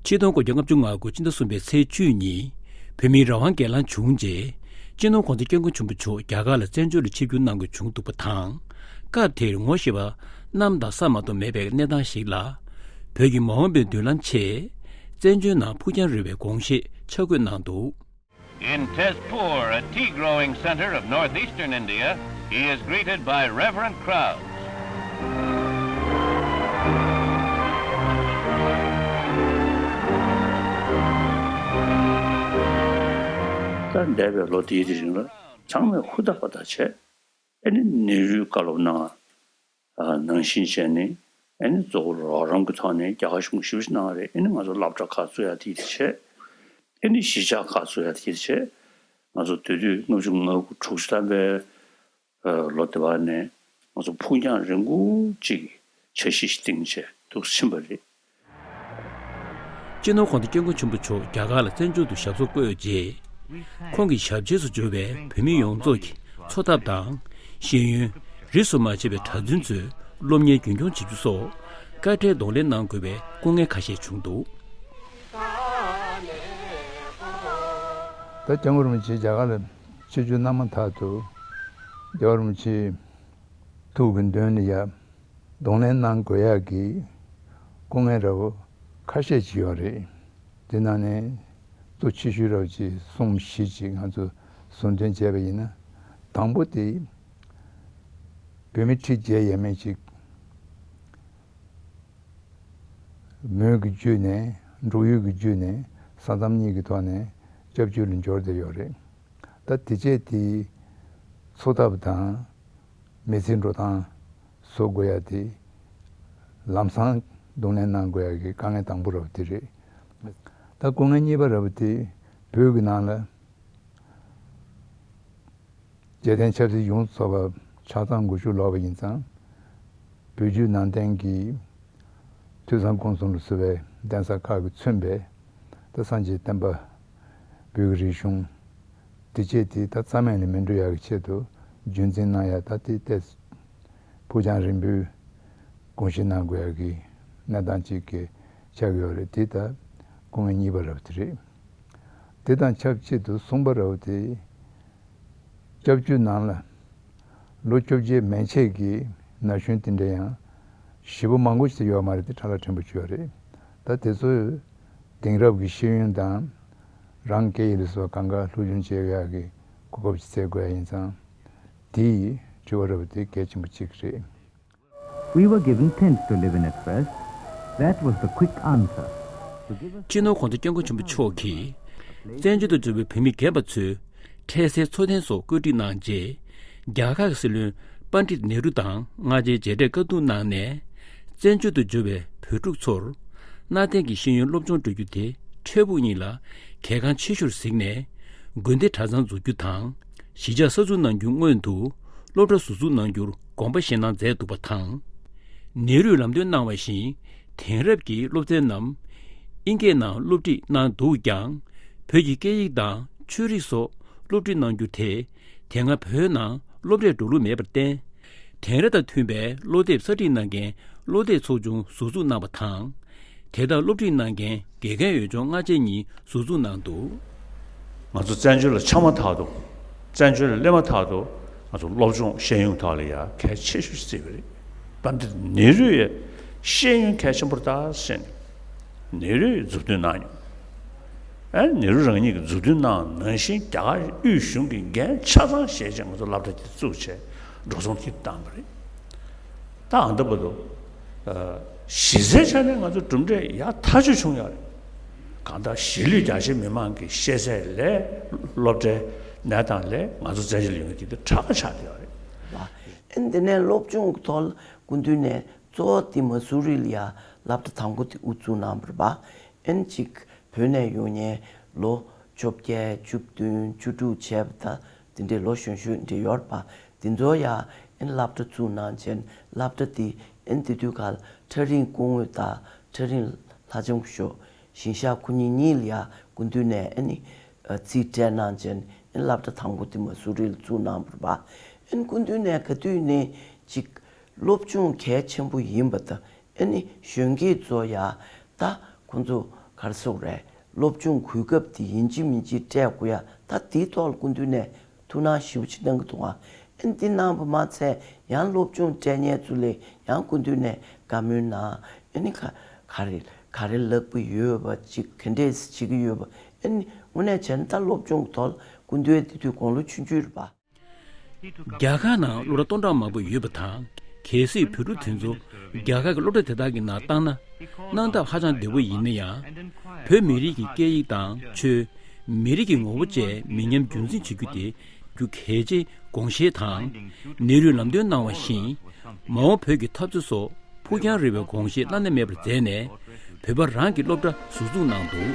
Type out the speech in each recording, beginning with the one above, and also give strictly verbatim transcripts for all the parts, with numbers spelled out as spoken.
ཆིག་སྟོང་དགུ་བརྒྱ་ལྔ་བཅུ་ང་དགུ་ཕྱི་ཟླ་གསུམ་པའི་ཚེས་བཅུ་གཉིས་བོད་མིའི་རང་དབང་སྒེར་ལངས་བྱུང་རྗེས། སྤྱི་ནོར་༸གོང་ས་༸སྐྱབས་མགོན་ཆེན་པོ་མཆོག་རྒྱ་གར་ལ་བཙན་བྱོལ་དུ་ཆིབས་བསྒྱུར་གནང་དགོས་བྱུང་འདུག་པ་དང་། སྐབས་དེར་ངོ་ཤེས་པ་གནམ་དང་ས་མ་གཏོགས་མེད་པའི་གནས་སྟངས་ཤིག་ལ། བོད་ཀྱི་མ་འོངས་པའི་མདུན་ལམ་ཆེད། བཙན་བྱོལ་ནང་ཕུགས་རྒྱང་རིང་བའི་དགོངས་བཞེས་ཆ་བགོས་གནང་འདུག། In Tezpur, a tea growing center of northeastern India, he is greeted by reverent crowds. ད་འདས་པའི་ལོ་འདིའི་རིང་ལ་ཚང་མས་ཧུར་ཐག་པ་ཐག་བྱས། ཨེ་ནི་ནེ་རུའི་བཀའ་སློབ་གནང་། ཨ་ནང་བཞིན་བྱས་ནས་ཨེ་ནི་གཙོ་བོ་རོགས་རམ་གྱི་ཐོག་ནས་རྒྱ་གར་གཞུང་གིས་ཞེ་པོ་ཅིག་གནང་བ་རེད། ཨེ་ནི་ང་ཚོ་སློབ་གྲྭ་ཁག་བཙུགས་ཡ་དེ་བྱས། ཨེ་ནི་གཞིས་ཆགས་ཁག་བཙུགས་ཡ་དེ་བྱས། ང་ཚོ་དེ་དུས་ལྔ་བཅུ་ང་དགུ་དྲུག་ཅུ་ཐམ་པའི་ལོ་དེ་བར་ནས་ང་ཚོ་ཕུགས་རྒྱང་རིང་པོ་ཅིག་འཆར་གཞི་ཞིག་བཏིང་བྱས་འདུག་ཕྱིན་པ་རེད། སྤྱི་ནོར་༸གོང་ས་༸སྐྱབས་མགོན་ཆེན་པོ་མཆོག་རྒྱ་གར་ལ་བཙན་བྱོལ་དུ་ཞབས་སོར་བཀོད་རྗེས། ཁོང་གི་ཞབས་རྗེས་སུ་གྱུར་པའི་བོད་མི་ཡོངས་རྫོགས་ཀྱི་འཚོ་ཐབས་དང་ཤེས་ཡོན། རིས་སུ་མ་ཆད་པའི་གྲྭ་བཙུན་ཚོས་སློབ་གཉེར་རྒྱུན་འཁྱོངས་བྱེད་རྒྱུ་སོགས་བཀའ་ཁྲལ་གདོང་ལེན་གནང་དགོས་པའི་སྐུ་ངལ་ཁ་ཤས་བྱུང་འདུག། ད་སྐྱབས་མགོན་རིན་པོ་ཆེ་རྒྱ་གར་ལ་ཆིབས་བསྒྱུར་གནང་མ་ཐག་ཏུ་རྒྱལ་བ་རིན་པོ་ཆེའི་ཐུགས་ཀྱི་འདུན་ལ་ཡ། གདོང་ལེན་གནང་དགོས་ཡག་གི་སྐུ་ངལ་འདྲ་བོ་ཁ་ཤས་ཅིག་ཡོད་རེད། དེ་ནང་ནས་གཙོ་ཆེ་ཤོས་འདྲ་བོ་ཅིག་གསུམ་བཞི་ཅིག་ང་ཚོ་ཟུར་འདོན་བྱས་པ་ཡིན་ན། དང་པོ་དེ་བོད་མི་ཁྲི་བརྒྱད་ཡས་མས་ཅིག་མོས་ཀྱི་བརྒྱུད་ནས་འབྲུག་ཡུལ་གྱི་བརྒྱུད་ནས་ས་མཚམས་གཉིས་ཀྱི་ཐོག་ནས་སྐྱབས་བཅོལ་ལ་འབྱོར་བསྡད་ཡོད་རེད། ད་དེ་རྗེས་དེ་འཚོ་ཐབས་དང་། མི་ཚེའི་འགྲོ་སྟངས་བཟོ་དགོས་ཡ་དེ་ལམ་སང་གདོང་ལེན་གནང་དགོས་ཡ་གི་དཀའ་ངལ་དང་པོ་རབ་དེ་རེད། ད་སྐུ་ངལ་གཉིས་པ་རབ་དེ་བོད་ཀྱི་ནང་ལ་རྒྱལ་བསྟན་ཆབ་སྲིད་ཡོངས་སུ་རྫོགས་པ་ཆ་ཚང་འགུལ་ཤུགས་ལོག་པ་ཡིན་ཙང་། བོད་བརྒྱུད་ནང་བསྟན་གྱི་ཐོས་བསམ་སྒོམ་གསུམ་ལ་སོགས་པའི་གདན་ས་ཁག་གིས་མཚོན་པའི་ད་སངས་རྒྱས་བསྟན་པ། བོད་ཀྱི་རིག་གཞུང་། དེ་བཅས་དེ་ད་རྩ་མེད་ལ་མི་འགྲོ་ཡག་གི་ཆེད་དུ་རྒྱུན་འཛིན་གནང་ཡག་ད་དེ་ཏོག་ཙམ་ཕུགས་རྒྱང་རིང་པོའི་དགོངས་བཞེས་གནང་དགོས་ཡག་གི་གནས་སྟངས་ཅིག་གི་ཆགས་ཀྱི་ཡོད་རེད། དེ་ད་སྐུ་ངལ་གཉིས་པ་རབ་དེ་རེད། དེ་དང་ཆབས་ཅིག་ཏུ་གསུམ་པ་རབ་དེ་སྐྱབས་བཅོལ་ནང་ལ་ལོ་བཅོ་བརྒྱད་མན་ཆད་ཀྱི་ན་གཞོན་དེ་འདྲ་ཡང་ཞེ་པོ་མང་པོ་ཞིག་ཡོད་མ་རེད་དེ་ཁྲ་ལ་ཕྲན་བུ་ཅིག་ཡོད་རེད། ད་དེ་ཚོས་དེང་རབས་ཀྱི་ཤེས་ཡོན་དང་རང་སྐད་ཡིག་ལ་སོགས་པ་གང་ག་སློབ་སྦྱོང་བྱེད་ཡག་གི་གོ་སྐབས་ཤིག་བཙལ་དགོས་ཡ་ཡིན་ཙང་། དེ་ཡི་དྲི་བ་རབ་དེ་གལ་ཆེན་པོ་གཅིག་རེད། We were given tents to live in at first. That was the quick answer to give us. སྤྱི་ནོར་༸གོང་ས་༸སྐྱབས་མགོན་ཆེན་པོ་མཆོག་གིས་བཙན་བྱོལ་དུ་འབྱོར་བའི་བོད་མི་རྒན་པ་ཚོས་འཕྲལ་སེལ་འཚོ་རྟེན་སོགས་བཀོད་སྒྲིག་གནང་རྗེས། རྒྱ་གར་གྱི་སྲིད་བློན་པཎྜི་ཏ་ནེ་རུ་དང་སྔ་རྗེས་མཇལ་འཕྲད་བཀའ་བསྡུར་གནང་ནས། བཙན་བྱོལ་དུ་འབྱོར་བའི་བོད་ཕྲུག་ཚོར་གནའ་དེང་གི་ཤེས་ཡོན་སློབ་སྦྱོང་སྤྲོད་རྒྱུ་དེ་འཕྲལ་ཕུགས་གཉིས་ལ་གལ་འགངས་ཆེ་ཤོས་གཟིགས་ནས། དགོན་སྡེ་གྲྭ་ཚང་འཛུགས་རྒྱུ་དང་། གཞིས་ཆགས་གསར་འཛུགས་གནང་རྒྱུ་སྔོན་དུ་སློབ་གྲྭ་ཟུར་འཛུགས་གནང་རྒྱུར་དགོངས་པ་བཞེས་གནང་མཛད་འདུག་པ་དང་། ནེ་རུས་ལམ་སྟོན་གནང་བ་བཞིན་དེང་རབས་ཀྱི་སློབ་ཚན་རྣམས་ཨིན་སྐད་ནང་སློབ་ཁྲིད་གནང་འདུག་ཀྱང་། བོད་ཀྱི་སྐད་ཡིག་དང་ཆོས་རིག་སོགས་སློབ་ཁྲིད་གནང་རྒྱུ་དེ་དེ་སྔ་བོད་ནང་སློབ་གྲྭས་འགྲོ་ལུགས་མེད་པར་བརྟེན། དེང་རབས་དང་མཐུན་པའི་སློབ་དེབ་གསར་སྒྲིག་གནང་མཁན་སློབ་དེབ་ཚོགས་ཆུང་ཟུར་འཛུགས་གནང་བ་དང་། དེ་ལྟར་སློབ་ཁྲིད་གནང་མཁན་དགེ་རྒན་འོས་སྦྱོང་སྔ་རྗེས་གཉིས་ཟུར་འཛུགས་གནང་འདུག། ང་ཚོ་བཙན་བྱོལ་ལ་ཆགས་མ་ཐག་ཏུ། བཙན་བྱོལ་ལ་སླེབས་མ་ཐག་ཏུ་ང་ཚོ་སློབ་སྦྱོང་ཤེས་ཡོན་ཐོག་ལ་ཡང་གལ་ཆེ་ཤོས་ཤིག་བརྩིས་པ་རེད། པཎྜི་ཏ་ནེ་རུ་ཡིས་ཤེས་ཡོན་གལ་ཆེན་པོར་བལྟས་ཟེར་ནས་ནེ་རུ་ཡིས་མཛུབ་སྟོན་གནང་མྱོང་། ཨ་ནེ་རུ་རང་ཉིད་ཀྱིས་མཛུབ་སྟོན་གནང་། ནང་བཞིན་རྒྱ་གར་དབུས་གཞུང་གི་འགན་ཆ་ཚང་བཞེས་བྱས་ང་ཚོ་སློབ་གྲྭ་དེ་བཙུགས་བྱས་འགྲོ་སོང་དེ་བཏང་བ་རེད། ད་ཨ་འདི་བར་དུ་ཨ་གཞི་རྩའི་ཆ་ནས་ང་ཚོ་གྲུབ་འབྲས་ཡག་ཐག་ཆོད་བྱུང་ཡོད་རེད། གང་ལྟར་གཞིས་ལུས་རྒྱ་ཆེའི་མི་མང་གི་ཤེས་ཚད་ལས་སློབ་གྲྭའི་གནས་སྟངས་ལས་ང་ཚོ་བཙན་བྱོལ་ཡོང་གི་དེ་དྲག་པ་ཆགས་བསྡད་ཡོད་རེད། ཨ་ནི་དེ་ནས་སློབ་སྦྱོང་གི་ཐོག་ལ་སྐུ་མདུན་ནས་གཙོ་བོ་དེ་མ་སུ་རི་ལ་ཡ་སློབ་གྲྭ་དང་པོ་དེ་དབུ་བཙུགས་གནང་བ་རེད་པ། ཨ་ནི་གཅིག་བོད་ནས་ཡོང་མཁན་ལོ་བཅོ་བརྒྱད་བཅུ་བདུན་བཅུ་དྲུག་བྱས་པ་ད་དེ་འདྲའི་ལོ་གཞོན་གཞོན་འདྲ་ཡོད་རེད་པ། དེ་ཚོ་ཡ་ཨ་ནི་སློབ་གྲྭ་བཙུགས་གནང་བྱས་སློབ་གྲྭ་དེ་ཨ་ནི་དེ་དུས་ཁ་ལ་ཁྲ་རིང་སྐུ་ངོ་དང་ཁྲ་རིང་ལྷ་ལྕམ་སྐུ་ཞབས་ཞིང་གཤེགས་ཁོ་གཉིས་གཉིས་ལ་ཡ་སྐུ་མདུན་ནས་ཨ་ནི་རྩིས་སྤྲད་གནང་བྱས་ཨ་ནི་སློབ་གྲྭ་དང་པོ་དེ་མ་སུ་རི་ལ་བཙུགས་གནང་བ་རེད་པ། ཨ་ནི་སྐུ་མདུན་ནས་ག་དུས་ནས་ཅིག་སློབ་སྦྱོང་གལ་ཆེན་པོ་ཡིན་པ་དང་། ཨ་ནི་གཞོན་སྐྱེས་ཚོ་ཡ་ད་ཁོང་ཚོ་ ག་རེ་ཟེར་དགོས་རེད། སློབ་སྦྱོང་གོ་སྐབས་དེ་ཡིན་གཅིག་མིན་གཅིག་སྤྲད་དགོས་ཡ། ད་དེའི་ཐོག་ལ་སྐུ་མདུན་ནས་ཐུགས་སྣང་ཞེ་པོ་ཅིག་གནང་གི་འདུག་ཨ། ཨ་ནི་འདི་གནང་བ་མ་ཚད་ཡང་སློབ་སྦྱོང་སྤྲད་མཁན་ཚོ་ལ་ཡང་སྐུ་མདུན་ནས་བཀའ་མོལ་གནང་། ཨ་ནི་ག་ག་རེ་ག་རེ་ལབ་ཀྱི་ཡོད་པ་ཅིག་ག་འདྲས་བྱེད་ཀྱི་ཡོད་པ། ཨ་ནི་དངོས་གནས་བྱས་ན་ད་སློབ་སྦྱོང་གི་ཐོག་ལ་སྐུ་མདུན་དེ་དུས་དགུང་ལོ་ཆུང་ཆུང་རེད་པ། རྒྱ་གར་ནང་སློབ་གྲྭ་སྟོང་ཕྲག་མང་པོ་ཡོད་པ་དང་། གལ་སྲིད་བོད་ཕྲུག་དེ་ཚོ་རྒྱ་གར་གྱི་སློབ་གྲྭ་དེ་དག་གི་ནང་བཏང་ན་གནང་ཐབས་ཧ་ཅང་བདེ་པོ་ཡིན་ན་ཡང་། བོད་མི་རིགས་ཀྱི་སྐད་ཡིག་དང་ཆོས། མི་རིགས་ཀྱི་ངོ་བོ་བཅས་མི་ཉམས་རྒྱུན་འཛིན་བྱེད་རྒྱུ་དེ་རྒྱུ་གལ་ཆེ་དགོངས་བཞེས་དང་། ནེ་རུས་ལམ་སྟོན་གནང་བ་བཞིན། མ་འོངས་བོད་ཀྱི་འཐབ་རྩོད་སོགས་ཕུགས་རྒྱང་རིང་བའི་དགོངས་བཞེས་བླ་ན་མེད་པར་མཛད་ནས། བོད་པ་རང་གི་སློབ་གྲྭ་ཟུར་འཛུགས་གནང་འདུག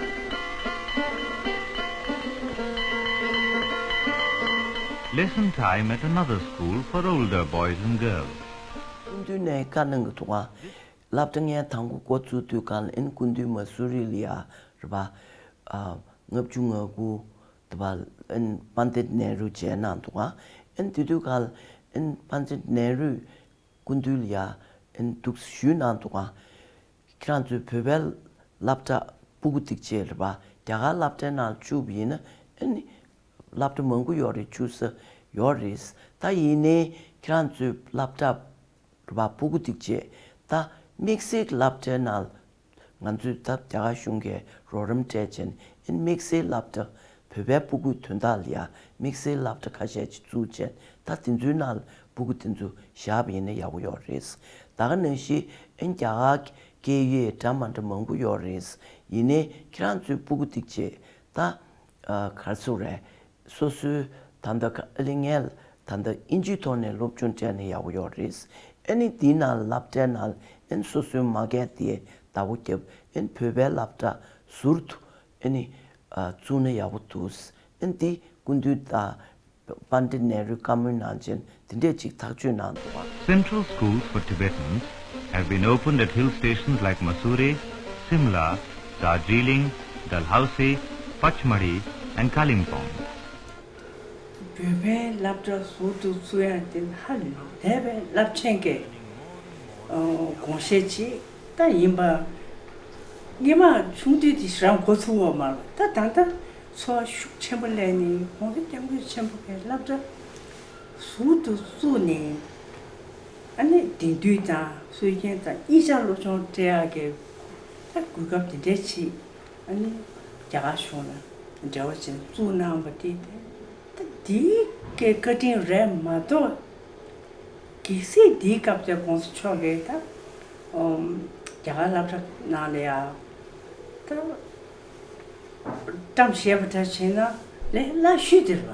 Lesson time at another school for older boys and girls. སྐུ་མདུན་ནས་བཀའ་གནང་གི་འདུག་ཨ། སློབ་གྲྭ་ངས་དང་པོ་འགོ་བཙུགས་དུས་སྒང་ལ་ཨིན་སྐུ་མདུན་མ་སུ་རི་ལ་ཡ་རེད་པ། ཨ། ལྔ་བཅུ་ང་དགུ་དེ་པ་ཨིན་པཎ་ཌིད་ནེ་རུ་མཇལ་གནང་འདུག་ཨ། ཨིན་དེ་དུས་སྒང་ལ་ཨིན་པཎ་ཌིད་ནེ་རུས་སྐུ་མདུན་ལ་ཡ་ཨིན་འདུག་ཞུས་གནང་འདུག་ཨ། ཁྱེད་རང་ཚོའི་བོད་པའི་སློབ་གྲྭ་སྤུ་གུ་ཏིག་ཅེ་རེད་པ། རྒྱ་གར་སློབ་གྲྭའི་ནང་བཅུག་པ་ཡིན་ན་ཨ་ནི་སློབ་གྲྭ་མང་པོ་ཡོད་རེད། བཅུག་ས་ཡོད་རེད། ད་ཡིན་ནའི་ཁྱེད་རང་ཚོའི་སློབ་གྲྭ་རེད་པ་སྤུ་གུ་ཏིག་ཅེ་ད་དམིགས་བསལ་སློབ་གྲྭའི་ནང་ང་ཚོས་ད་རྒྱ་གར་གཞུང་གིས་རོགས་རམ་སྤྲད་བྱས་ནས་ཨ་ནི་དམིགས་བསལ་སློབ་གྲྭ་བོད་པའི་སྤུ་གུའི་དོན་དག་ལ་ཡ་དམིགས་བསལ་སློབ་གྲྭ་ཁ་ཤས་ཅིག་བཙུགས་བྱས་ད་དེ་ཚོའི་ནང་ལ་སྤུ་གུ་དེ་ཚོ་བཞག་པ་ཡིན་ན་ཡག་པོ་ཡོད་རེད། ད་ག་ནང་བཞིན་ཨ་ནི་རྒྱ་གར་གྱི་སྐད་ཡིག་འདྲ་མ་འདྲ་མང་པོ་ཡོད་རེད། ཡིན་ནའི་ཁྱེད་རང་ཚོའི་སྤུ་གུ་ཏིག་ཅེ་ད་ཨ་ག་རེ་ཟེར་དགོས་རེད། སོ་སོའི་ད་ལྟ་ཨ་ལེ་ངས་ད་ལྟ་ཨིན་ཇིའི་ཐོག་ནས་སློབ་སྦྱོང་སྤྲད་ན་ཡག་པོ་ཡོད་རེད། ཨ་ནི་དེའི་ནང་སློབ་གྲྭའི་ནང་ཨ་ནི་སོ་སོའི་མ་སྐད་དེ་བདག་པོ་རྒྱབ་ཨ་ནི་བོད་པའི་སློབ་གྲྭ་ཟུར་དུ་ཨ་ནི་ཨ་བཙུགས་ན་ཡག་པོ་འདུག་ཨ་ནི་དེ་སྐུ་མདུན་དང་པཎ་ཌི་ནེ་རུས་བཀའ་མོལ་གནང་བྱས་དེ་འདྲས་ཅིག་ཐག་གཅོད་གནང་འདུག་པ། Central schools for Tibetans have been opened at hill stations like Mussoorie, Simla, Darjeeling, Dalhousie, Pachmari and Kalimpong. བོད་པའི་སློབ་གྲྭ་ཟུར་དུ་བཙུགས་ཡ་དེ་ཧ་ལས་པའི་རླབས་ཆེན་གྱི་དགོངས་བཞེད་ཅིག་ད་ཡིན་པ། སྔོན་མ་ཆུང་དུས་དེ་ཞེ་དྲག་འགོ་ཚུགས་པ་མ་རེད། ད་ད་ལྟ་ཚོར་བ་ཤུགས་ཆེན་པོ་སླེབས་ནས་གོང་ས་སྐྱབས་མགོན་ཆེན་པོ་གི་སློབ་གྲྭ་ཟུར་དུ་བཙུགས་ནས་ཨ་ནི་དེང་དུས་དང་སྲོལ་རྒྱུན་དང་གཉིས་ཆ་སློབ་སྦྱོང་སྤྲད་ཡག་གི་ད་གོ་སྐབས་དེ་འདྲ་ཅིག་ཨ་ནི་རྒྱ་གར་གཞུང་ལ་འབྲེལ་བ་བྱས་བཙུགས་གནང་བ་དེ་ད་དེའི་གི་བཀའ་དྲིན་རེད་མ་གཏོགས། གལ་སྲིད་དེའི་སྐབས་དེ་གོང་ས་མཆོག་གིས་ད་ཨམ་རྒྱ་གར་སློབ་གྲྭ་ནང་ལ་ཡ་ད་བཀྲམ་བཞག་པ་འདྲ་བྱས་ན་ལས་སླ་ཤོས་དེ་རེད་པ།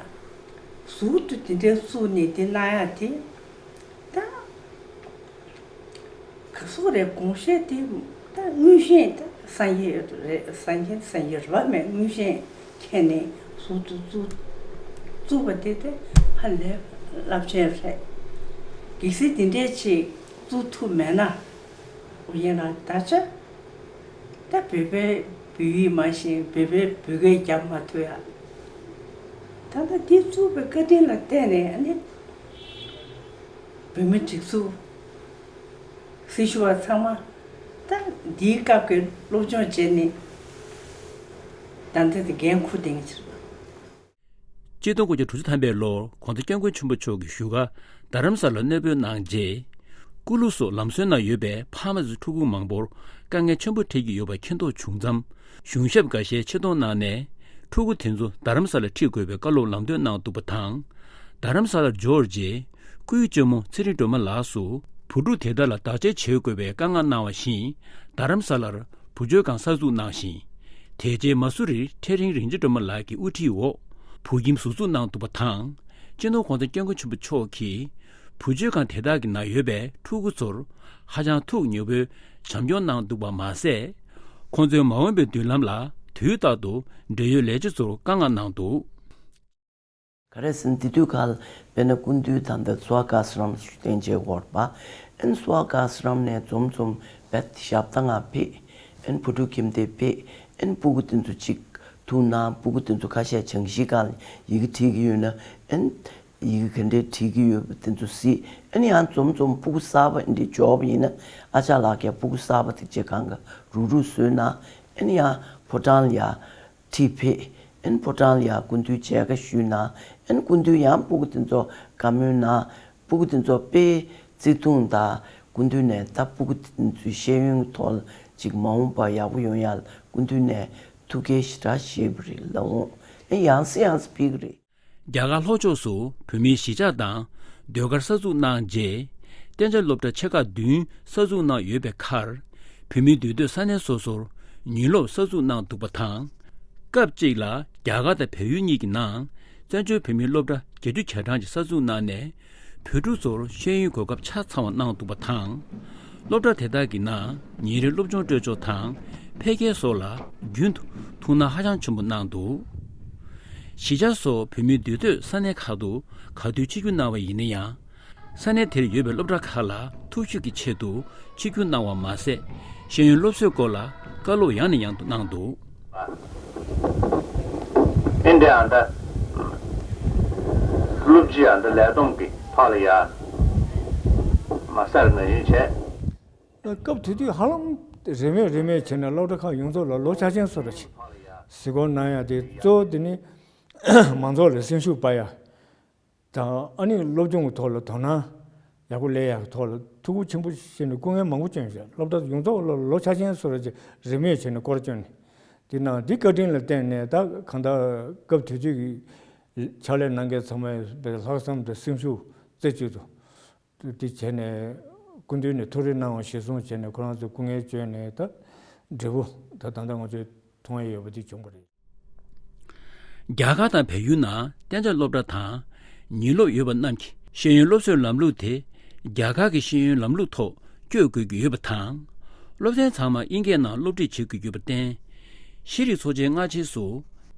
ཟུར་དུ་དེ་འདྲའི་བཙུགས་ནས་དེ་གནང་ཡ་དེ་ད། ག་སོག་རེད། དགོངས་བཞེད་དེ་ད་དངོས་གཞི་ད་སངས་རྒྱས་རེད། སངས་རྒྱས་སངས་རྒྱས་རེད་པ་མེད། དངོས་གཞི་ཁྱེད་ནས་ཟུར་དུ་བཙུགས་བཙུགས་པ་དེ་དེ་ཧ་ལས་རླབས་ཆེན་རེད། གལ་སྲིད་དེ་འདྲའི་ཅིག་བཙུགས་ཐུབ་མེད་ན་ཨོ་ཡིན་ན་ད་ཆ་ད་བོད་པའི་བོད་ཡིག་མ་ཤེས། བོད་པའི་བོད་སྐད་རྒྱབ་མ་ཐུབ་ཡ། ད་ལྟ་འདི་བཙུགས་པའི་བཀའ་དྲིན་ལ་བརྟེན་ནས་ཨ་ནི་བོད་མི་སྒྲིག་འཛུགས། སྲི་ཞུ་བ་ཚང་མ་ད་འདིའི་སྐབས་ཀྱི་སློབ་སྦྱོང་བྱས་ནས་ད་ལྟ་དེ་འགན་འཁུར་བསྡད་མཁན་ཅིག་རེད། ཆིག་སྟོང་དགུ་བརྒྱ་དྲུག་ཅུ་ཐམ་པའི་ལོར་གོང་ས་སྐྱབས་མགོན་ཆེན་པོ་མཆོག་གིས་བཞུགས་སྒར་རྡ་རམ་ས་ལར་གནས་སྤོས་གནང་རྗེས། སྐུ་ལུས་སོགས་ལམ་སྲོལ་ནང་ཡོད་པའི་ཕ་མ་ཚོའི་ཕྲུ་གུ་མང་པོར་དཀའ་ངལ་ཆེན་པོ་འཕྲད་ཀྱི་ཡོད་པ་མཁྱེན་རྟོགས་བྱུང་མཚམས། གཞུང་ཞབས་འགའ་ཤས་ཆེད་གཏོང་གནང་ནས་ཕྲུ་གུ་དེ་ཚོ་རྡ་རམ་ས་ལར་ཁྲིད་དགོས་པའི་བཀའ་སློབ་ལམ་སྟོན་གནང་འདུག་པ་དང་། རྡ་རམ་ས་ལར་འབྱོར་རྗེས་སྐུའི་གཅེན་མོ་ཚེ་རིང་སྒྲོལ་མ་ལགས་སུ་བུ་ཕྲུག་དེ་དག་ལ་བདག་གཅེས་བྱེད་དགོས་པའི་བཀའ་མངགས་གནང་བ་བཞིན་རྡ་རམ་ས་ལར་བུ་བཅོལ་ཁང་གསར་འཛུགས་གནང་ཞིང་། དེ་རྗེས་མ་སུ་རིར་ཕྲེང་རིང་རིན་ཆེན་སྒྲོལ་མ་ལགས་ཀྱི་དབུ་ཁྲིད་འོག་བོད་ཁྱིམ་ཟུར་འཛུགས་གནང་འདུག་པ་དང་། སྤྱི་ནོར་གོང་ས་སྐྱབས་མགོན་ཆེན་པོ་མཆོག་གིས་བུ་བཅོལ་ཁང་དེ་དག་གི་ནང་ཡོད་པའི་ཕྲུ་གུ་ཚོར་ཧ་ཅང་ཐུགས་མཉེས་པོས་བྱམས་སྐྱོང་གནང་འདུག་པ་མ་ཟད། ཁོང་ཚོའི་མ་འོངས་པའི་མདུན་ལམ་ལ་དུས་རྟག་ཏུ་འབྲེལ་ཡོད་ལས་བྱེད་ཚོར་བཀའ་མངགས་གནང་འདུག་ག་རེ་ཟེར་ན་དེ་དུས་ཁ་ལ་དཔེར་ན་སྐུ་མདུན་ད་ལྟ་སྭ་ཝ་ག་ཨ་ཤྲམ་ཞུ་བསྟན་བྱེད་དགོས་པ། ཨན་སྭ་ཝ་ག་ཨ་ཤྲམ་ནས་འཛོམས་འཛོམས་བེད་ཞབས་ཏང་ང་ཕེབས། ཨན་བུ་ཕྲུག་ཁྱིམ་སྡེ་ཕེབས། ཨན་སྤུ་གུ་དེ་ཚོ་གཅིག་ཐུག་ན་སྤུ་གུ་དེ་ཚོ་ཁ་ཤས་བྱང་ཤིང་སྒང་ལ་ཡི་གེ་བྲིས་ཀྱི་ཡོད་ན་ཨན་ཡི་གེ་ག་འདྲས་བྲིས་ཀྱི་ཡོད་པ་དེ་ཚོ་གཟིགས། ཨན་ཡང་འཛོམས་འཛོམས་སྤུ་གུ་གསར་པ་འདི་འབྱོར་བ་ཡིན་ན་ཨ་ཅག་ལགས་ཀྱིས་སྤུ་གུ་གསར་པ་དེ་ཚོ་སྒང་ག་རུག་རུག་བཟོས་ན་ཨན་ཡང་ ཕོ་བྲང་ལ་ཡ་ཁྲིད་ཕེབས། ཨན་ཕོ་བྲང་ལ་ཡ་སྐུ་མདུན་མཇལ་ཁ་ཞུས་གནང་། ཨན་སྐུ་མདུན་ཡང་སྤུ་གུ་དེ་ཚོ་བཀའ་མོལ་གནང་། སྤུ་གུ་དེ་ཚོ་དཔེ་བརྩེ་དུང་དང་། སྐུ་མདུན་ནས་ད་སྤུ་གུ་དེ་ཚོའི་ཤེས་ཡོན་གྱི་ཐོག་ལ་ཅིག་མ་འོངས་པ་ཡག་པོ་ཡོང་ཡ་ལ་སྐུ་མདུན་ནས་ཐུགས་ཁུར་ཞེ་དྲག་བཞེས་པ་རེད་ལབ་འོང་། ཨན་ཡང་སེ་ཡང་སེ་ཕེབས་ཀྱི་རེད། རྒྱ་གར་ལྷོ་ཕྱོགས་སུ་བོད་མིའི་གཞིས་ཆགས་དང་ཟློས་གར་གསར་འཛུགས་གནང་རྗེས། གཏན་འཇགས་སློབ་གྲྭ་ཆེ་ཁག་བདུན་གསར་འཛུགས་གནང་ཡོད་པའི་ཁར། བོད་མིའི་འདུས་སྡོད་ས་གནས་སོ་སོར་ཉིན་སློབ་གསར་འཛུགས་གནང་འདུག་པ་དང་། སྐབས་གཅིག་ལ་རྒྱ་གར་དང་བལ་ཡུལ་གཉིས་ཀྱི་ནང་བཙན་བྱོལ་བོད་མིའི་སློབ་གྲྭ་བརྒྱད་ཅུ་གྱ་གྲངས་ཀྱི་གསར་འཛུགས་གནང་ནས། བོད་ཕྲུག་ཚོར་ཤེས་ཡོན་གོ་སྐབས་ཆ་ཚང་བ་གནང་འདུག་པ་དང་། སློབ་གྲྭ་དེ་དག་གི་ནང་ཉིན་རེའི་སློབ་སྦྱོང་སྤྲོད་ཕྱོགས་དང་འཕེལ་རྒྱས་སོགས་ལ་རྒྱུན་དུ་ཐུགས་སྣང་ཧ་ཅང་ཆེན་པོ་གནང་འདུག་གཞིས་ཆགས་སོགས་བོད་མིའི་འདུས་སྡོད་ས་གནས་ཁག་ཏུ་ག་དུས་ཆིབས་བསྒྱུར་གནང་བ་ཡིན་ན་ཡང་། ས་གནས་དེར་ཡོད་པའི་སློབ་གྲྭ་ཁག་ལ་ཐུགས་ཞིབ་ཀྱི་ཆེད་དུ་ཆིབས་བསྒྱུར་གནང་བ་མ་ཟད། ཤེས་ཡོན་སློབ་གསོའི་སྐོར་ལ་བཀའ་སློབ་ཡང་ནས་ཡང་དུ་གནང་འདུག་ཨིན་དེ་ཨ་འདྲ། སློབ་སྤྱི་ཨ་འདྲ་ལས་བསྡོམས་ཀྱི་ཕག་ལ་ཡ། མ་སར་ན་ཡིན་བྱས། སྐབས་དེ་དུས་ཧ་ལམ་རིན་མེད་རིན་མེད་བྱས་ནས་སློབ་གྲྭ་ཁག་ཡོངས་རྫོགས་ལ་ལོ་ཆ་ཆེན་བཟོ་འདྲ་ཞིག་གཟིགས་སྐོར་གནང་ཡ་དེ་གཙོ་བོ་དེ་ནི་མང་ཚོགས་ལ་སེམས་ཤུགས་སྤར་ཡ་དང་། ཨ་ནི་སློབ་སྦྱོང་གི་ཐོག་ལ་དོ་སྣང་ཡག་པོ་སླེབས་ཡ་གི་ཐོག་ལ་ཐུགས་ཁུར་ཆེན་པོ་བཞེས་ནས་སྐུ་ངལ་མང་པོ་བསྐྱོན་ཞིང་། སློབ་གྲྭ་ཡོངས་རྫོགས་ལ་ལོ་ཆ་ཆེན་བཟོ་འདྲ་ཅིག་རིན་མེད་བྱས་ནས་སྐོར་བསྐྱོན་ནས། དེ་ནང་འདི་བཀའ་དྲིན་ལ་བརྟེན་ནས་ད་གང་ལྟར་སྐབས་དེ་དུས་ཀྱི་ཕྱག་ལས་གནང་མཁན་ཚང་མས་ལྷག་བསམ་དང་སེམས་ཤུགས་རྩེ་གཅིག་ཏུ། དེ་བྱས་ནས་སྐུ་མདུན་ནས་ཐུགས་རེ་གནང་བ་གཞིར་བཟུང་བྱས་ནས་ཁོ་རང་ཚོ་སྐུ་ངལ་བསྐྱོན་ནས་ད་འབྲས་བུ་ད་ད་ལྟ་ང་ཚོས་མཐོང་ཡས་ཡོད་པ་འདི་བྱུང་བ་རེད། རྒྱ་གར་དང་བལ་ཡུལ་ནང་གཏན་འཇགས་སློབ་གྲྭ་དང་ཉིན་སློབ་ཡོད་པ་རྣམས་ཀྱིས་ཤེས་ཡོན་སློབ་གསོའི་ལམ་ལུགས་དེ་རྒྱ་གར་གྱི་ཤེས་ཡོན་ལམ་ལུགས་ཐོག་བསྐྱོད་དགོས་ཀྱི་ཡོད་པ་དང་། སློབ་ཚན་ཚང་མ་དབྱིན་སྐད་ནང་སློབ་ཁྲིད་བྱེད་དགོས་ཀྱི་ཡོད་པར་བརྟེན། ཤེས་རིག་ཚོགས་ཆེན་སྔ་རྗེས་སུ་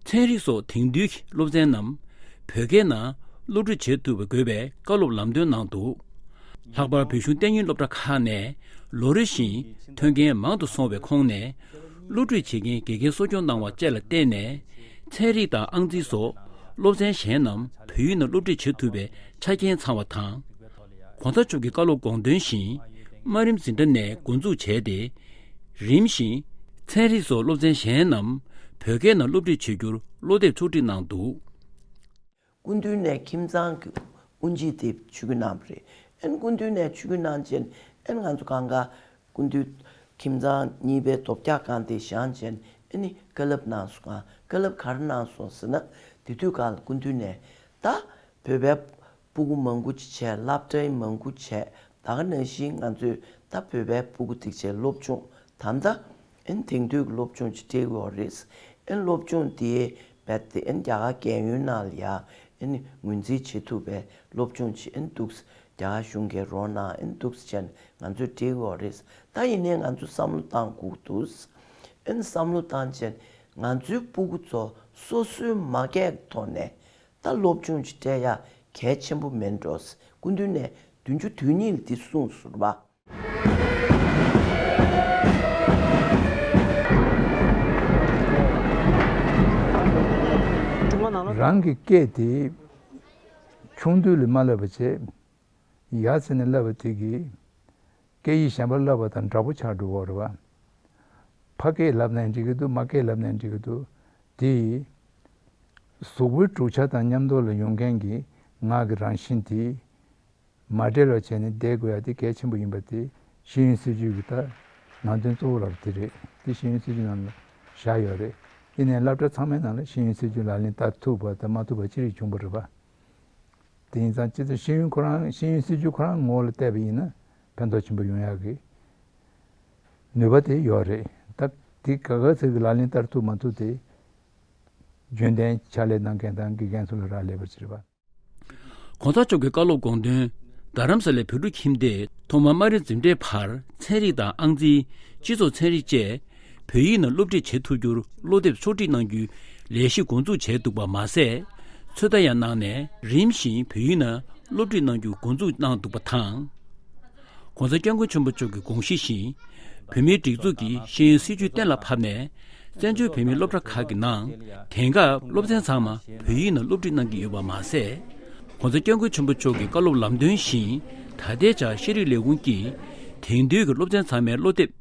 ཚན་རིག་སོགས་དེང་དུས་ཀྱི་སློབ་ཚན་རྣམས་བོད་སྐད་ནང་སློབ་ཁྲིད་བྱེད་ཐུབ་པ་དགོས་པའི་བཀའ་སློབ་ལམ་སྟོན་གནང་འདུག་ལྷག་པར་བོད་གཞུང་གཏན་ཉིན་སློབ་གྲྭ་ཁག་ནས་ལོ་རེ་བཞིན་ཐོན་རྐྱེན་མང་དུ་སོང་བའི་ཁོངས་ནས། སློབ་ཁྲིད་བྱེད་མཁན་དགེ་རྒན་གསོ་སྐྱོང་གནང་བ་བཅས་ལ་བརྟེན་ནས། ཚན་རིག་དང་ཨང་རྩིས་སོགས་སློབ་ཚན་གཞན་རྣམས་བོད་ཡིག་ནང་སློབ་ཁྲིད་བྱེད་ཐུབ་པའི་ཆ་རྐྱེན་ཚང་བ་དང་། གོང་ས་མཆོག་གི་བཀའ་སློབ་དགོངས་དོན་བཞིན། དམའ་རིམ་འཛིན་གྲྭ་ནས་འགོ་འཛུགས་བྱས་ཏེ། རིམ་བཞིན་ཚན་རིག་སོགས་སློབ་ཚན་གཞན་རྣམས་བོད་སྐད་ནང་སློབ་ཁྲིད་བྱེད་རྒྱུར་སློབ་དེབ་ཕྱོགས་སྒྲིག་གནང་འདུག་སྐུ་མདུན་ནས་ཁྱིམ་ཚང་གི་དབུ་འབྱེད་དེ་ཆིབས་བསྒྱུར་གནང་བ་རེད། ཨན་སྐུ་མདུན་ནས་ཆིབས་བསྒྱུར་གནང་རྗེས་ཨན་ང་ཚོ་གང་ག་སྐུ་མདུན་ཁྱིམ་ཚང་གཉིས་པའི་རྡོ་བཀྱག་སྒང་དེ་བཞེངས་རྗེས་ཨ་ནི་བཀའ་སློབ་གནང་སོང་། བཀའ་སློབ་ག་རེ་གནང་སོང་ཟེར་ན། དེ་དུས་སྒང་ལ་སྐུ་མདུན་ནས་ད་བོད་པའི་སྤུ་གུ་མང་པོ་ཅིག་བྱས། སློབ་གྲྭའི་མང་པོ་བྱས། ད་ག་ནང་བཞིན་ང་ཚོས་ད་བོད་པའི་སྤུ་གུ་དེ་བྱས་སློབ་སྦྱོང་ད་ལྟ་ཨན་དེང་དུས་ཀྱི་སློབ་སྦྱོང་ཅིག་སྤྲད་ཡོད་རེད། ཨན་སློབ་སྦྱོང་དེ་རྦད་དེ་ཨན་རྒྱ་གར་རྒྱལ་ཡོངས་ནང་ལ་ཡ་ཨན་ངོས་འཛིན་བྱེད་ཐུབ་པའི་སློབ་སྦྱོང་ཅིག་ཨན་འདུག་རྒྱ་གར་གཞུང་གིས་རོགས་གནང་ཨན་འདུག་སེ་བྱས་ནས་ང་ཚོས་སྤྲད་ཡོད་རེད། ད་ཡིན་ནའི་ང་ཚོས་བསམ་བློ་བཏང་དགོས་འདུག་ཨན་བསམ་བློ་བཏང་རྗེས་ང་ཚོའི་སྤུ་གུ་ཚོ་སོ་སོའི་མ་སྐད་ཐོག་ནས་ད་སློབ་སྦྱོང་ཅིག་སྤྲད་ཡ་གལ་ཆེན་པོ་མིན་འགྲོ། སྐུ་མདུན་ནས་བདུན་ཅུ་དོན་གཉིས་ལ་འདི་གསུངས་སོང་བ། རང་གི་སྐད་དེ་ཆུང་དུས་ལ་མ་བསླབ་པ་བྱས། ཡར་ཕྱིན་ནས་བསླབ་པ་དེ་གིས་སྐད་ཡིག་གཞན་པ་བསླབ་པ་དང་འདྲ་པོ་ཆགས་འགྲོ་གི་རེད་བ། ཕ་སྐད་བསླབ་ནའི་འགྲིག་གི་འདུག་མ་སྐད་བསླབ་ནའི་འགྲིག་གི་འདུག་དེ་ཡིས་གཟུགས་པོའི་གྲུབ་ཆ་དང་མཉམ་དུ་ལ་ཡོང་མཁན་གྱི་ངག་གི་རང་བཞིན་དེ་མ་འབྲལ་བ་བྱས་ནས་བསྡད་དགོས་ཡ་དེ་གལ་ཆེན་པོ་ཡིན་པ་དེ་ཤེས་ཡོན་སྲིད་བྱུས་ཀྱི་ད་ནང་དོན་གཙོ་བོ་ལ་དེ་རེད། དེ་ཤེས་ཡོན་སྲིད་བྱུས་ནང་ལ་བཞག་ཡོད་རེད། ཡིན་ནའི་སློབ་གྲྭ་ཚང་མའི་ནང་ལ་ཤེས་ཡོན་སྲིད་བྱུས་ལག་ལེན་བསྟར་ཐུབ་པ་དང་མ་ཐུབ་པ་ཅི་རིགས་བྱུང་བ་རེད་པ། དེ་ཡིན་ཙང་སྤྱི་ཚོགས་ཤེས་ཡོན་ཁོ་རང་ཤེས་ཡོན་སྲིད་བྱུས་ཁོ་རང་ངོ་བོ་ལ་བལྟས་པ་ཡིན་ན་ཕན་ཐོགས་ཆེན་པོ་ཡོང་ཡག་གི་ནུས་པ་དེ་ཡོད་རེད། ད་དེ་ག་ག་ཚོད་ཀྱི་ལག་ལེན་བསྟར་ཐུབ་མ་ཐུབ་དེ་རྒྱུན་གཏན་ཕྱག་ལས་གནང་མཁན་དང་དགེ་རྒན་ཚོ་ལ་རག་ལས་པ་ཅིག་རེད་པ། གོང་ས་མཆོག་གི་བཀའ་སློབ་དགོངས་དོན། རྡ་རམ་ས་ལའི་བོད་ཕྲུག་ཁྱིམ་སྡེས་ཐོག་མར་དམའ་རིམ་འཛིན་གྲྭའི་བར་ཚན་རིག་དང་ཨང་རྩིས། སྤྱི་ཚོགས་ཚན་རིག་བཅས་བོད་ཡིག་ནང་སློབ་ཁྲིད་བྱེད་ཐུབ་རྒྱུར་སློབ་དེབ་ཕྱོགས་སྒྲིག་གནང་རྒྱུའི་ལས་གཞི་འགོ་འཛུགས་བྱས་འདུག་པ་མ་ཟད། ཚོད་ལྟ་ཡང་གནང་ནས་རིམ་བཞིན་བོད་ཡིག་ནང་སློབ་ཁྲིད་གནང་རྒྱུ་འགོ་འཛུགས་གནང་འདུག་པ་དང་། གོང་ས་སྐྱབས་མགོན་ཆེན་པོ་མཆོག་གི་དགོངས་གཞི་བཞིན། བོད་མིའི་སྒྲིག་འཛུགས་ཀྱི་ཤེས་ཡོན་སྲིད་བྱུས་གཏན་ལ་ཕབ་ནས། བཙན་བྱོལ་བོད་མིའི་སློབ་གྲྭ་ཁག་གི་ནང་དེང་སྐབས་སློབ་ཚན་ཚང་མ་བོད་ཡིག་ནང་སློབ་ཁྲིད་གནང་གི་ཡོད་པ་མ་ཟད། གོང་ས་སྐྱབས་མགོན་ཆེན་པོ་མཆོག་གི་བཀའ་སློབ་ལམ་སྟོན་བཞིན། ད་ལྟའི་ཆར་ཤེས་རིག་ལས་ཁུངས་ཀྱིས་དེང་དུས་ཀྱི་སློབ་ཚན་ཚང་མའི་སློབ་དེབ་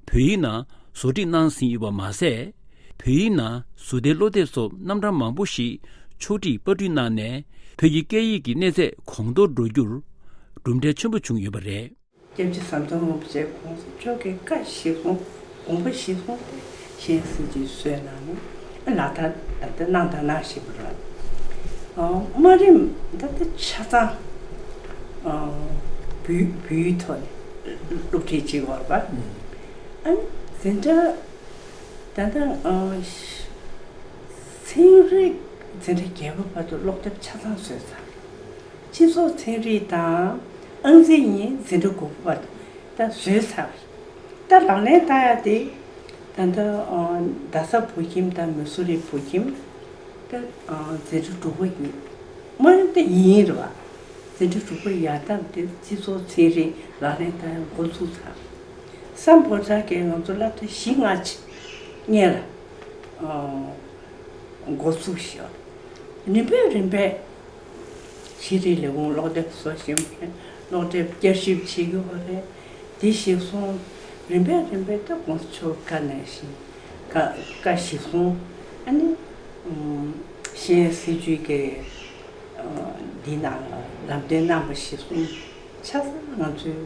བོད་ཡིག་ནང་བཟོ་སྒྲིག་གནང་ཟིན་ཡོད་པ་མ་ཟད། བོད་ཡིག་ནང་ཟུར་ལྟའི་སློབ་དེབ་སོགས་རྣམ་གྲངས་མང་པོ་ཞིག་ཕྱོགས་སྒྲིག་པར་སྐྲུན་གནང་ནས། བོད་ཀྱི་སྐད་ཡིག་གི་གནས་ཚད་གོང་མཐོར་འགྲོ་རྒྱུར་གྲུབ་འབྲས་ཆེན་པོ་བྱུང་ཡོད་པ་རེད། སྐྱབས་རྗེ་ཟམ་གདོང་རིན་པོ་ཆེ་གོང་ས་མཆོག་གི་བཀའ་གཞིར་བཟུང་དགོངས་པ་གཞིར་བཟུང་སྟེ་ཤེས་ཡོན་སྲིད་བྱུས་བཟོས་གནང་ནས་ལག་བསྟར་ད་ལྟ་གནང་དང་གནང་བཞིན་པ་རེད། ཨ། དམའ་རིམ་ད་ལྟ་ཆ་ཚང་། ཨ། བོད་བོད་ཡིག་ཐོག་ནས་སློབ་ཁྲིད་བྱེད་དགོས་པ། ཨ་ནི་འཛིན་གྲྭ་ད་ལྟ། ཨ། ཚན་རིག་འཛིན་གྲྭ་བརྒྱད་པ་བར་དུ་སློབ་དེབ་ཆ་ཚང་བཟོས་ཚར། སྤྱི་ཚོགས་ཚན་རིག་དང་ཨང་རྩིས་གཉིས་འཛིན་གྲྭ་དགུ་པ་བར་དུ་ད་བཟོས་ཚར། ད་ལག་ལེན་བསྟར་ཡ་དེ་ད་ལྟ་རྡ་ས་བོད་ཁྱིམ་དང་མི་སོ་རི་བོད་ཁྱིམ། ད་འཛིན་གྲྭ་དྲུག་པ་གཉིས། དམའ་རིམ་དེ་ཡིན་རེད་བ། འཛིན་གྲྭ་དྲུག་པ་ཡར་ཐོན་དེ་སྤྱི་ཚོགས་ཚན་རིག་ལག་ལེན་བསྟར་ཡ་འགོ་ཚུགས་ཚར། སམ་བྷོ་ཊ་གིས་ང་ཚོ་སློབ་གྲྭ་བཞི་ལྔ་ཅིག་སྔོན་ལ་འགོ་ཚུགས་ཤག་རིམ་པས་རིམ་པས་ཤེས་རིག་ལས་ཁུངས་སློབ་དེབ་བཟོ་བཞིན་པ་རེད། སློབ་དེབ་བསྐྱར་ཞིབ་བྱེད་དགོས་པ་རེད། དེ་གཞིར་བཟུང་རིམ་པས་རིམ་པས་ད་གོང་ས་མཆོག་བཀའ་ནང་བཞིན་བཀའ་བཀའ་གཞིར་བཟུང་ཨ་ནི་ཤེས་ཡོན་སྲིད་བྱུས་ཀྱི་འདི་ནང་ལ་ལམ་སྟོན་གནང་པ་གཞིར་བཟུང་ཆ་ཚང་ང་ཚོའི་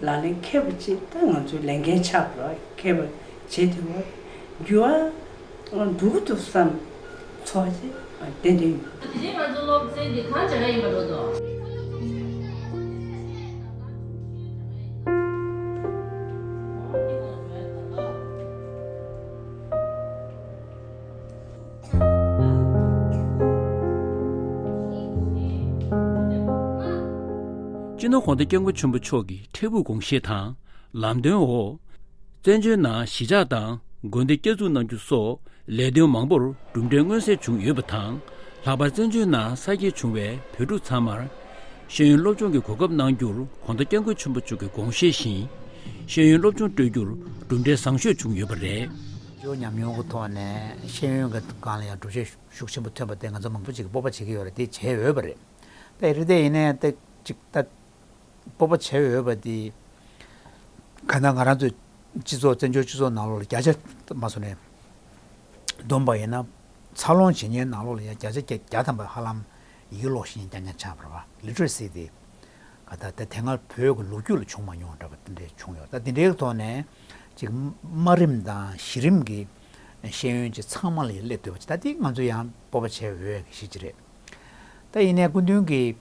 ལག་ལེན་འཁེལ་བ་ཅིག་ད་ང་ཚོའི་ལས་འགན་ཆགས་པ་རེད། འཁེལ་བ་བྱེད་ཐུབ་པ་འགྱུར་བ་འགྲོ་གི་འདུག་བསམ་ཚོར་བ་ཅིག་ཏན་ཏན་ཡོད། དེ་རིང་ང་ཚོ་སློབ་ཚན་འདི་གང་བྱེད་ཀ་ཡིན་པ་རེད་དོ། སྤྱི་ནོར་༸གོང་ས་༸སྐྱབས་མགོན་ཆེན་པོ་མཆོག་གི་འཕྲལ་ཕུགས་དགོངས་བཞེད་དང་ལམ་སྟོན་འོག་བཙན་བྱོལ་ནང་གཞིས་ཆགས་དང་དགོན་སྡེ་བསྐྱར་འཛུགས་གནང་རྒྱུ་སོགས་ལས་དོན་མང་པོར་གྲུབ་འབྲས་མངོན་གསལ་བྱུང་ཡོད་པ་དང་། ལྷག་པར་བཙན་བྱོལ་ནང་གསར་སྐྱེས་བྱུང་བའི་བོད་ཕྲུག་ཚང་མར་ཤེས་ཡོན་སློབ་སྦྱོང་གི་གོ་སྐབས་གནང་རྒྱུར་༸གོང་ས་༸སྐྱབས་མགོན་ཆེན་པོ་མཆོག་གི་དགོངས་བཞེད་བཞིན་ཤེས་ཡོན་སློབ་སྦྱོང་སྤྲོད་རྒྱུར་གྲུབ་འབྲས་བཟང་ཤོས་བྱུང་ཡོད་པ་རེད། ཇོ་ཉམས་མྱོང་གི་ཐོག་ནས་ཤེས་ཡོན་གྱི་སྒང་ལ་ཡང་གྲུབ་འབྲས་ཤུགས་ཆེན་པོ་ཐོན་པ་དེ་ང་ཚོ་མང་པོ་ཅིག་གིས་སྤོབས་པ་བྱེད་ཀྱི་ཡོད་རེད། དེ་བྱས་ཡོད་པ་རེད། ད་རེད་དེ་ཡིན་ནའི་ད་ཅིག་ད་སྤོབས་པ་བྱས་ཡོད་པ་དེ་ག་ན་ང་རང་ཚོའི་སྤྱི་ཚོགས་བཙན་བྱོལ་སྤྱི་ཚོགས་ནང་ལོགས་ལ་བརྒྱ་ཆ་མ་སོང་ནས་བསྡོམས་པ་ཡིན་ན་འཚར་ལོངས་བྱེད་མཁན་ནང་ལོགས་ལ་ཡང་བརྒྱ་ཆ་བརྒྱ་བརྒྱ་ཐམ་པ་ཧ་ལམ་ཡིག་ཀློག་ཤེས་མཁན་རྐྱང་རྐྱང་ཆགས་པ་རེད་བ། ལི་ཊི་རེ་སི་དེ་ག་ད་ད་དེ་སྔ་བོད་ཀྱི་ལོ་རྒྱུས་ལ་བྱུང་མ་མྱོང་འདྲ་བ་དེ་འདྲས་བྱུང་ཡོད། ད་དེ་འདྲའི་ཐོག་ནས་ཅིག་དམའ་རིམ་དང་གཞི་རིམ་གྱི་ཤེས་ཡོན་ཅིག་ཚང་མ་ལ་ཡང་སླེབས་སྡོད་པ་ཅིག་ད་དེ་ང་ཚོ་ཡང་སྤོབས་པ་བྱེད་འོས་ཀྱི་གཞི་ཅིག་རེད། ད་ཡིན་ནའི་སྐུ་མདུན་གྱིས་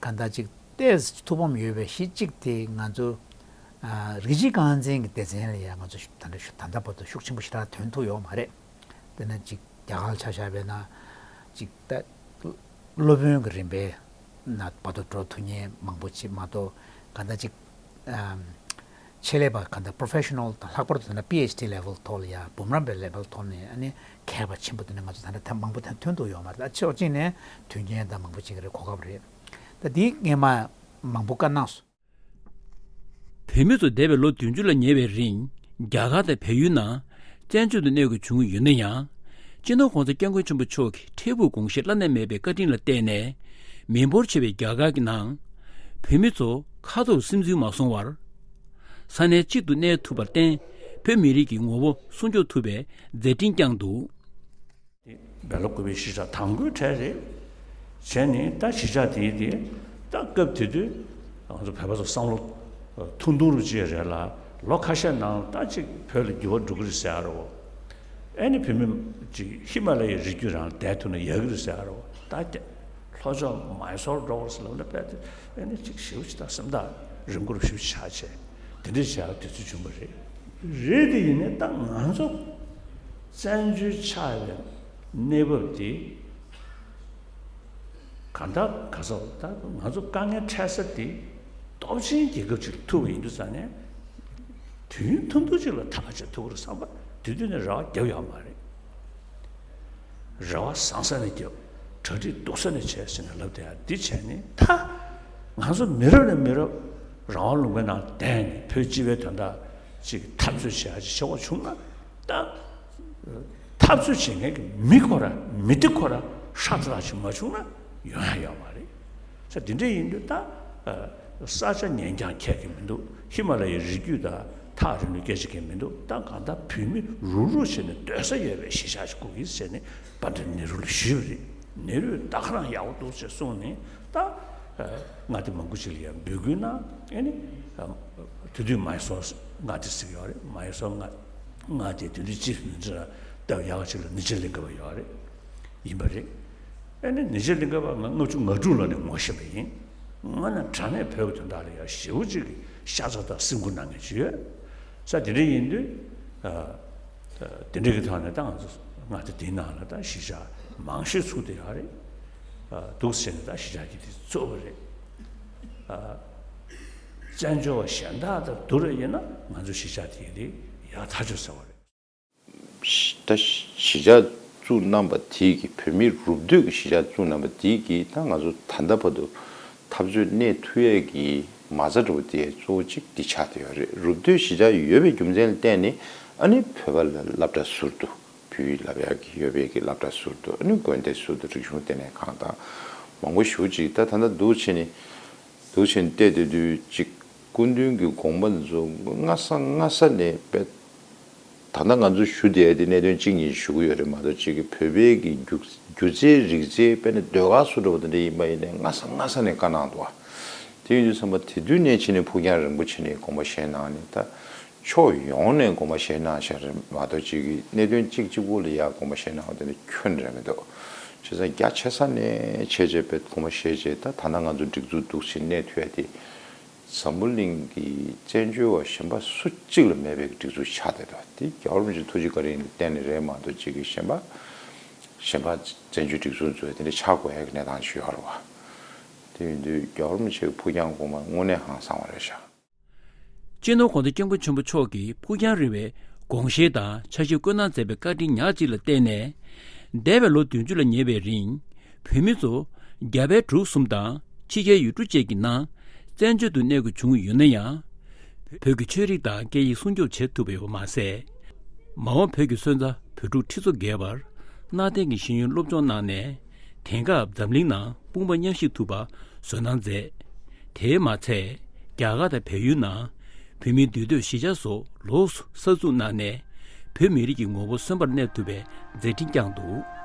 ག་ད་ཅིག་ཏོག་ཙམ་ཐུགས་ཕམ་ཡོད་པའི་གཞི་གཅིག་དེ་ང་ཚོ་ཨ་རིགས་གཅིག་རྐང་འཛིན་གྱི་སྡེ་ཚན་ལ་ཡང་ང་ཚོ་ད་ལྟ་ད་ལྟ་བར་དུ་ཤུགས་ཆེན་པོ་ཞེ་དྲག་ཐོན་ཐུབ་ཡོད་མ་རེད། དེ་ན་ཅིག་རྒྱ་གར་ལ་ཆ་བཞག་པ་ཡིན་ན་ཅིག་ད་སློབ་དཔོན་གྱི་རིམ་པའི་ནང་བར་དུ་འགྲོ་ཐུབ་མཁན་མང་པོ་ཅིག་མ་གཏོགས་ག་ད་ཅིག་ཨམ། ཆེད་ལས་པ་ག་འདྲ་པོ་རོ་ཕེ་ཤ་ནལ་དང་ལྷག་པར་དུ་ད་ལྟ་པི་ཨེཆ་ཌི་ལེ་ཝལ་ཐོག་ལ་ཡ་འབུམ་རམས་པའི་ལེ་ཝལ་ཐོག་ནས་ཨ་ནི་མཁས་པ་ཆེན་པོ་དེ་འདྲ་ང་ཚོ་ད་ལྟ་ཐེངས་མང་པོ་ཐོན་ཐོན་ཐུབ་ཡོད་མ་རེད། ད་ཕྱོགས་གཅིག་ནས་དོན་རྐྱེན་དང་མང་པོ་ཅིག་རེད་གོ་སྐབས་རེད། ད་དེའི་སྔས་མ་མང་པོ་བཀའ་གནང་སོང་། བོད་མི་ཚོ་འདས་པའི་ལོ་བདུན་ཅུ་ལ་ཉེ་བའི་རིང་རྒྱ་གར་དང་བལ་ཡུལ་ནང་བཙན་བྱོལ་དུ་གནས་དགོས་བྱུང་ཡོད་ན་ཡང་། སྤྱི་ནོར་༸གོང་ས་༸སྐྱབས་མགོན་ཆེན་པོ་མཆོག་གི་འཕྲལ་ཕུགས་དགོངས་བཞེད་བླ་ན་མེད་པའི་བཀའ་དྲིན་ལ་བརྟེན་ནས། མི་འབོར་ཆེ་བའི་རྒྱ་གར་གྱི་ནང་བོད་མི་ཚོ་ཁ་ཐོར་སིམ་འཛུལ་མ་སོང་བར། ས་གནས་གཅིག་ཏུ་གནས་ཐུབ་པར་བརྟེན། བོད་མི་རིགས་ཀྱི་ངོ་བོ་སྲུང་སྐྱོབ་ཐུབ་པའི་མཛད་འཕྲིན་བསྐྱངས་འདུག། དེ་བལ་ལོ་དགུ་པའི་གཞིས་ཆགས་དང་པོའི་གྲས་རེད། བྱས་ནས་ད་གཞིས་ཆགས་དེའི་དེ་ད་སྐབས་དེ་དུས་ང་ཚོ་བོད་པ་ཚོ་བསམ་བློ་ཐུང་ཐུང་རུ་ཅིག་རེད་ལ། ལོ་ཁ་ཤས་ནང་ད་ཅིག་བོད་ལ་འགྱུར་བ་འགྲོ་གི་རེད་ཟེར་ཡ་རེད། ཨེ་ནི་བོད་མི་ཅིག་ཧི་མ་ལ་ཡའི་རི་རྒྱུད་རང་བསྡད་ཐུབ་ན་ཡག་གི་རེད་ཟེར་ཡ་རེད། ད་ཀྱ་ལྷོ་ཕྱོགས་མའི་སོར་འགྲོ་བར་ཟེར་ལབ་ན་དཔེ་དེ་ཨེ་ནི་ཅིག་ཞེ་པོ་ཅིག་ད་སེམས་ཐག་རིང་པོ་རུ་ཞེ་པོ་ཆགས་བྱས་དེ་འདྲ་བྱས་དུས་ཚོད་བྱུང་བ་རེད། རེད་དེ་ཡིན་ནའི་ད་ང་ཚོ་བཙན་བྱོལ་ཆགས་པའི་གནས་བབ་དེ་གང་ལྟར་ག་ས་ད་ང་ཚོ་དཀའ་ངལ་འཕྲད་ས་དེ་སྟོབས་ཆེན་རྒྱལ་ཁབ་ཅིག་ཐུག་པ་ཡིན་དུས་ཙང་ནས་དུས་ཡུན་ཐུང་ཐུང་ཅིག་ལ་ཐག་གཅོད་ཐུབ་ཀྱི་རེད་བསམ་པ་དེ་དུས་ནས་རེ་བ་བརྒྱབ་ཡོད་མ་རེད། རེ་བ་བཟང་ས་ནས་བརྒྱབ། གྲ་སྒྲིག་སྡུག་ས་ནས་བྱས་ཟེར་ནས་ལབ་བསྡད་ཡ་འདི་བྱས་ནས་ད་ང་ཚོ་མི་རབས་ནས་མི་རབས་རང་དབང་ལུང་པའི་ནང་བསྡད་ནས་བོད་སྤྱི་པའི་དོན་དག་ཅིག་འཐབ་རྩོད་བྱེད་ཡ་ཅིག་བྱེད་དགོས་བྱུང་ན། ད་འཐབ་རྩོད་བྱེད་མཁན་གྱི་མི་ཁོ་ར་མི་སྡེ་ཁོ་ར་ཧྲག་ཏག་ཏག་ཅིག་མ་བྱུང་ན་ཡོང་ཡ་ཡོད་མ་རེད། ས་དེ་འདྲ་ཡིན་དུས་ད་ས་ཆ་ཉན་རྐྱང་ཁྱད་ཀྱི་མི་འདུག། ཧི་མ་ལ་ཡའི་རི་རྒྱུད་དང་ ཐག་རིང་ལོས་སྐད་ཆ་གང་མི་འདུག་ད་གང་ལྟར་བོད་མི་རུབ་རུབ་བྱས་ནས་སྡོད་ས་ཡོད་པའི་གཞིས་ཆགས་ཤིག་དགོས་ཀྱི་ཟེར་ནས་པཎྜི་ཏ་ནེ་རུ་ལ་ཞུས་པ་རེད། ནེ་རུས་ད་ག་རང་ཡག་པོ་འདུག་ཅེས་གསུངས་ནས། ད་མངའ་སྡེ་མང་པོ་ཅིག་ལ་ཡང་འབོད་སྐུལ་གནང་། ཨེ་ནི་དེ་དུས་མའི་སོར་མངའ་སྡེ་ཟེར་གྱི་ཡོད་རེད། མའི་སོར་མངའ་མངའ་སྡེ་དེ་དུས་ཅིབ་མིན་ཙི་ལ་ལྟ་བ་ཡག་ཅིག་ལ་ནི་ཅི་ལིང་ག་པ་ཡོད་རེད། ཡིན་པ་རེད། ཨེ་ནི་ནི་ཅི་ལིང་ག་པ་ང་ལྔ་བཅུ་ང་དྲུག་ལོ་ནས་ངོ་ཤེས་པ་ཡིན། ང་ནི་དྲང་གནས་བོད་ཀྱི་དོན་དག་ལ་ཡང་ཞེ་པོ་ཅིག་གི་ཤ་ཚ་དང་སེམས་ཁུར་གནང་མཁན་ཅིག་ཡོད་ས། དེ་འདྲ་ཡིན་དུས། ཨ། ཨ། དེ་འདྲ་གི་ཐོག་ནས་ད་ང་ཚོ་མངའ་སྡེ་འདིའི་ནང་ལ་ད་གཞིས་ཆགས་མང་ཤོས་ཚུགས་བསྡད་ཡོད་རེད། ཨ། འདུག་ཟེར་ནས་ད་གཞིས་ཆགས་ཀྱི་དེ་གཙོ་བོ་རེད། ཨ། བཙན་བྱོལ་བ་གཞན་དག་དང་བསྡུར་བ་ཡིན་ན་ང་ཚོ་གཞིས་ཆགས་དེ་གི་དེ་ཡག་ཐག་ཆོད་ཟེར་བ་རེད། ད་གཞིས་ཆགས་བཙུགས་གནང་པ་དེ་གི་བོད་མི་རུབ་སྡོད་ཀྱི་གཞིས་ཆགས་བཙུགས་གནང་པ་དེ་གི་ད་ང་ཚོ་ད་ལྟ་བར་དུ་འཐབ་རྩོད་གནས་ཐུབ་ཡས་ཀྱི་མ་རྩ་འདྲ་བོ་དེ་གཙོ་བོ་གཅིག་འདི་ཆགས་བསྡད་ཡོད་རེད། རུབ་སྡོད་གཞིས་ཆགས་ཡོད་པའི་རྒྱུ་མཚན་ལ་བརྟེན་ནས་ཨ་ནི་བོད་པ་ལ་སློབ་གྲྭ་ཟུར་དུ་བོད་ཡིག་བསླབ་ཡག་གི་ཡོད་པའི་གི་སློབ་གྲྭ་ཟུར་དུ་ཨ་ནི་དགོན་སྡེ་ཟུར་དུ་རིག་གཞུང་ལྟེ་གནས་ཁང་དང་མང་པོ་ཞེ་པོ་ཅིག་ད་ད་ལྟ་འདུག་བྱས་ནས་འདུག་བྱས་ནས་བལྟས་བསྡད་དུས་ཅིག་སྐུ་མདུན་གྱི་དགོངས་པ་འདི་ཚོ་སྔ་ས་སྔ་ས་ནས་དཔེ། ད་ལྟ་ང་ཚོ་ཞུ་བསྡད་དེ་གནད་དོན་གཅིག་གཉིས་ཞུ་གི་ཡོད་རེད་མ་གཏོགས་གཅིག་གི་བོད་པའི་གི་རྒྱུ་རྒྱུ་རྩལ་རིག་རྩལ་དཔེར་ན་ཟློས་གར་སོགས་འདྲ་བོ་དེ་འདྲ་ཡིན་པ་ཡིན་ནའི་སྔ་ས་སྔ་ས་ནས་བཀའ་གནང་འདུག་བ། དེ་ཡིན་དུས་ཙམ་པ་དེ་དུས་ནས་ཕྱིན་ནས་ཕུགས་རྒྱང་རིང་པོ་ཕྱིན་ནས་དགོངས་པ་བཞེས་གནང་ནས་ད་ཕྱོགས་ཡོངས་ནས་དགོངས་པ་བཞེས་གནང་བཞག་རེད་མ་གཏོགས་གཅིག་གི་གནད་དོན་གཅིག་གཅིག་པོ་ལ་ཡ་དགོངས་པ་བཞེས་གནང་བ་དེ་འདྲ་ཁྱོན་ནས་རེད་མི་འདུག་བྱས་ཙང་རྒྱ་ཆེ་ས་ནས་བྱས་རྗེས་དཔེ་དགོངས་པ་བཞེས་རྗེས་ད་ད་ལྟ་ང་ཚོ་སྒྲིག་འཛུགས་འདུག་ཕྱིན་གནས་ཐུབ་ཡ་དེ། འཛམ་བུ་གླིང་གི་བཙན་བྱོལ་བ་གཞན་པ་སུ་གཅིག་ལ་མེད་པའི་སྒྲིག་འཛུགས་ཆགས་བསྡད་འདུག་དེ་རྒྱལ་བ་རིན་པོ་ཆེའི་ཐུགས་རྗེ་བཀའ་དྲིན་ལ་བརྟེན་ནས་རེད་མ་གཏོགས་གཅིག་གི་གཞན་པ་གཞན་པ་བཙན་བྱོལ་སྒྲིག་འཛུགས་འཛུགས་དེ་འདྲ་ཆགས་དགོས་ཡ་གི་གནས་སྟངས་ཤིག་ཡོད་རེད་བ། དེ་ཡིན་དུས་རྒྱལ་བ་རིན་པོ་ཆེའི་ཕུགས་རྒྱང་དགོངས་པ་དངོས་གནས་ཧང་སང་བ་རེད་ཤག་སྤྱི་ནོར་གོང་ས་སྐྱབས་མགོན་ཆེན་པོ་མཆོག་གི་ཕུགས་རྒྱང་རིང་བའི་དགོངས་བཞེད་དང་འཆར་གཞི་བཀོད་གནང་མཛད་པའི་བཀའ་དྲིན་ཉག་གཅིག་ལ་བརྟེན་ནས། འདས་པའི་ལོ་བདུན་ཅུ་ལ་ཉེ་བའི་རིང་། བོད་མི་ཚོ་རྒྱ་བལ་འབྲུག་གསུམ་དང་ཕྱི་རྒྱལ་ཡུལ་གྲུ་བཅས་ཀྱི་ནང་བཙན་བྱོལ་དུ་གནས་དགོས་བྱུང་ཡོད་ན་ཡང་། བོད་ཀྱི་ཆོས་རིག་དང་སྐད་ཡིག་སྲུང་སྐྱོབ་བྱེད་ཐུབ་པ་ཡོད་པ་མ་ཟད། མ་འོངས་བོད་ཀྱི་སོན་རྩ་བོད་ཕྲུག་ཁྲི་ཚོ་བརྒལ་བར་གནའ་དེང་གི་ཤེས་ཡོན་སློབ་སྦྱོང་གནང་ནས། དེང་སྐབས་འཛམ་གླིང་ནང་དཔུང་པ་མཉམ་གཤིབ་ཐུབ་པ་བཟོ་གནང་མཛད། དེས་མ་ཚད། རྒྱ་གར་དང་བལ་ཡུལ་ནང་བོད་མིའི་འདུས་སྡོད་གཞིས་ཆགས་སོགས་ལོགས་སུ་གསར་འཛུགས་གནང་ནས། བོད་མི་རིགས་ཀྱི་ངོ་བོ་གསོན་པོར་གནས་ཐུབ་པའི་མཛད་འཕྲིན་བསྐྱངས་འདུག